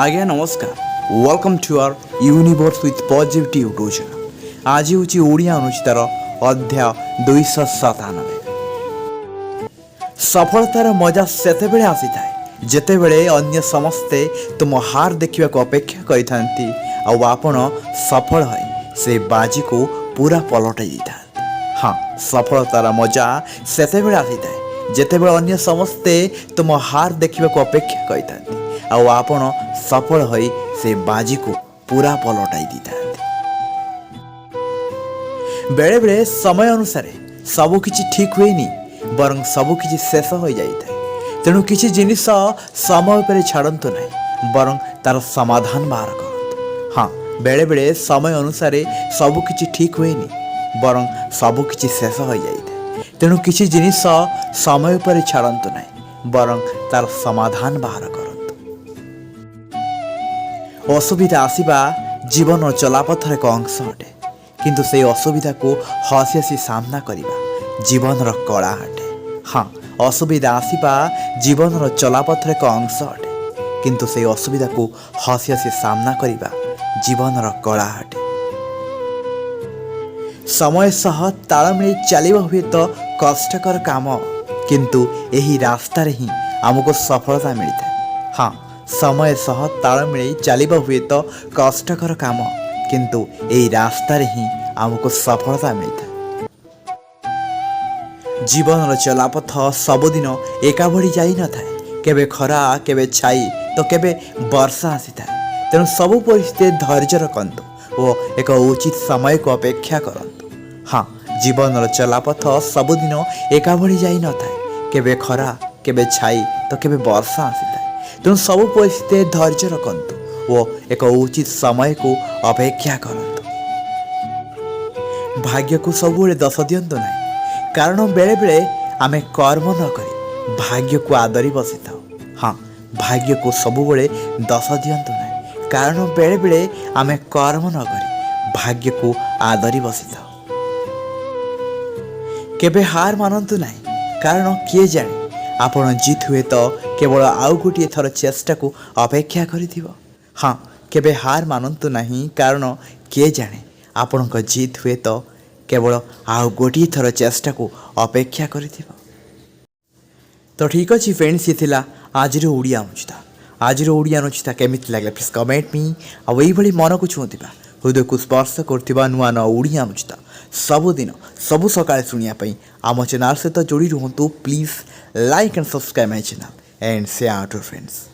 ଆଜ୍ଞା ନମସ୍କାର। Welcome to our Universe with Positivity YouTube channel. ଆଜି ହେଉଛି ଓଡ଼ିଆ ଅନୁଚିନ୍ତାର ଅଧ୍ୟାୟ 297। ସଫଳତାର ମଜା ସେତେବେଳେ ଆସିଥାଏ, ଯେତେବେଳେ ଅନ୍ୟ ସମସ୍ତେ ତୁମ ହାର ଦେଖିବାକୁ ଅପେକ୍ଷା କରିଥାନ୍ତି ଆଉ ଆପଣ ସଫଳ ହୋଇ ସେ ବାଜିକୁ ପୁରା ପଲଟାଇ ଦେଇଥାନ୍ତି। ହଁ, ସଫଳତାର ମଜା ସେତେବେଳେ ଆସିଥାଏ, ଯେତେବେଳେ ଅନ୍ୟ ସମସ୍ତେ ତୁମ ହାର ଦେଖିବାକୁ ଅପେକ୍ଷା କରିଥାନ୍ତି ଆଉ ଆପଣ ସଫଳ ହୋଇ ସେ ବାଜିକୁ ପୁରା ପଲଟାଇ ଦେଇଥାନ୍ତି। ବେଳେବେଳେ ସମୟ ଅନୁସାରେ ସବୁକିଛି ଠିକ୍ ହୁଏନି, ବରଂ ସବୁକିଛି ଶେଷ ହୋଇଯାଇଥାଏ। ତେଣୁ କିଛି ଜିନିଷ ସମୟ ଉପରେ ଛାଡ଼ନ୍ତୁ ନାହିଁ, ବରଂ ତାର ସମାଧାନ ବାହାର କରନ୍ତୁ। ହଁ, ବେଳେବେଳେ ସମୟ ଅନୁସାରେ ସବୁକିଛି ଠିକ୍ ହୁଏନି, ବରଂ ସବୁକିଛି ଶେଷ ହୋଇଯାଇଥାଏ। ତେଣୁ କିଛି ଜିନିଷ ସମୟ ଉପରେ ଛାଡ଼ନ୍ତୁ ନାହିଁ, ବରଂ ତାର ସମାଧାନ ବାହାର କରନ୍ତୁ। ଅସୁବିଧା ଆସିବା ଜୀବନ ଚଲାପଥର ଏକ ଅଂଶ ଅଟେ, କିନ୍ତୁ ସେହି ଅସୁବିଧାକୁ ହସି ହସି ସାମ୍ନା କରିବା ଜୀବନର କଳା ଅଟେ। ହଁ, ଅସୁବିଧା ଆସିବା ଜୀବନର ଚଲାପଥର ଏକ ଅଂଶ ଅଟେ, କିନ୍ତୁ ସେହି ଅସୁବିଧାକୁ ହସି ହସି ସାମ୍ନା କରିବା ଜୀବନର କଳା ଅଟେ। ସମୟ ସହ ତାଳ ମିଳେଇ ଚାଲିବା ହୁଏତ କଷ୍ଟକର କାମ, କିନ୍ତୁ ଏହି ରାସ୍ତାରେ ହିଁ ଆମକୁ ସଫଳତା ମିଳିଥାଏ। ହଁ, ସମୟ ସହ ତାଳ ମିଳେଇ ଚାଲିବା ହୁଏତ କଷ୍ଟକର କାମ, କିନ୍ତୁ ଏହି ରାସ୍ତାରେ ହିଁ ଆମକୁ ସଫଳତା ମିଳିଥାଏ। ଜୀବନର ଚଲାପଥ ସବୁଦିନ ଏକା ଭଳି ଯାଇନଥାଏ। କେବେ ଖରା, କେବେ ଛାଇ ତ କେବେ ବର୍ଷା ଆସିଥାଏ। ତେଣୁ ସବୁ ପରିସ୍ଥିତିରେ ଧୈର୍ଯ୍ୟ ରଖନ୍ତୁ ଓ ଏକ ଉଚିତ ସମୟକୁ ଅପେକ୍ଷା କରନ୍ତୁ। ହଁ, ଜୀବନର ଚଲାପଥ ସବୁଦିନ ଏକା ଭଳି ଯାଇନଥାଏ। କେବେ ଖରା, କେବେ ଛାଇ ତ କେବେ ବର୍ଷା ଆସିଥାଏ। ତେଣୁ ସବୁ ପରିସ୍ଥିତିରେ ଧୈର୍ଯ୍ୟ ରଖନ୍ତୁ ଓ ଏକ ଉଚିତ ସମୟକୁ ଅପେକ୍ଷା କରନ୍ତୁ। ଭାଗ୍ୟକୁ ସବୁବେଳେ ଦୋଷ ଦିଅନ୍ତୁ ନାହିଁ, କାରଣ ବେଳେବେଳେ ଆମେ କର୍ମ ନ କରି ଭାଗ୍ୟକୁ ଆଦରି ବସିଥାଉ। ହଁ, ଭାଗ୍ୟକୁ ସବୁବେଳେ ଦୋଷ ଦିଅନ୍ତୁ ନାହିଁ, କାରଣ ବେଳେବେଳେ ଆମେ କର୍ମ ନ କରି ଭାଗ୍ୟକୁ ଆଦରି ବସିଥାଉ। କେବେ ହାର ମାନନ୍ତୁ ନାହିଁ, କାରଣ କିଏ ଜାଣେ, ଆପଣ ଜିତ୍ ହୁଏତ କେବଳ ଆଉ ଗୋଟିଏ ଥର ଚେଷ୍ଟାକୁ ଅପେକ୍ଷା କରିଥିବ। ହଁ, କେବେ ହାର ମାନନ୍ତୁ ନାହିଁ, କାରଣ କିଏ ଜାଣେ, ଆପଣଙ୍କ ଜିତ୍ ହୁଏତ କେବଳ ଆଉ ଗୋଟିଏ ଥର ଚେଷ୍ଟାକୁ ଅପେକ୍ଷା କରିଥିବ। ତ ଠିକ୍ ଅଛି ଫ୍ରେଣ୍ଡସ୍, ଇଏ ଥିଲା ଆଜିର ଓଡ଼ିଆ ଅନୁଚିନ୍ତା। ଆଜିର ଓଡ଼ିଆ ଅନୁଚିନ୍ତା କେମିତି ଲାଗିଲା, ପ୍ଲିଜ୍ କମେଣ୍ଟ ମି। ଆଉ ଏଇଭଳି ମନକୁ ଛୁଉଁଥିବା, ହୃଦୟକୁ ସ୍ପର୍ଶ କରୁଥିବା ନୂଆ ନୂଆ ଓଡ଼ିଆ ଅନୁଚିନ୍ତା ସବୁଦିନ ସବୁ ସକାଳେ ଶୁଣିବା ପାଇଁ ଆମ ଚ୍ୟାନେଲ୍ ସହିତ ଯୋଡ଼ି ରୁହନ୍ତୁ। Please like and subscribe my channel and share to friends.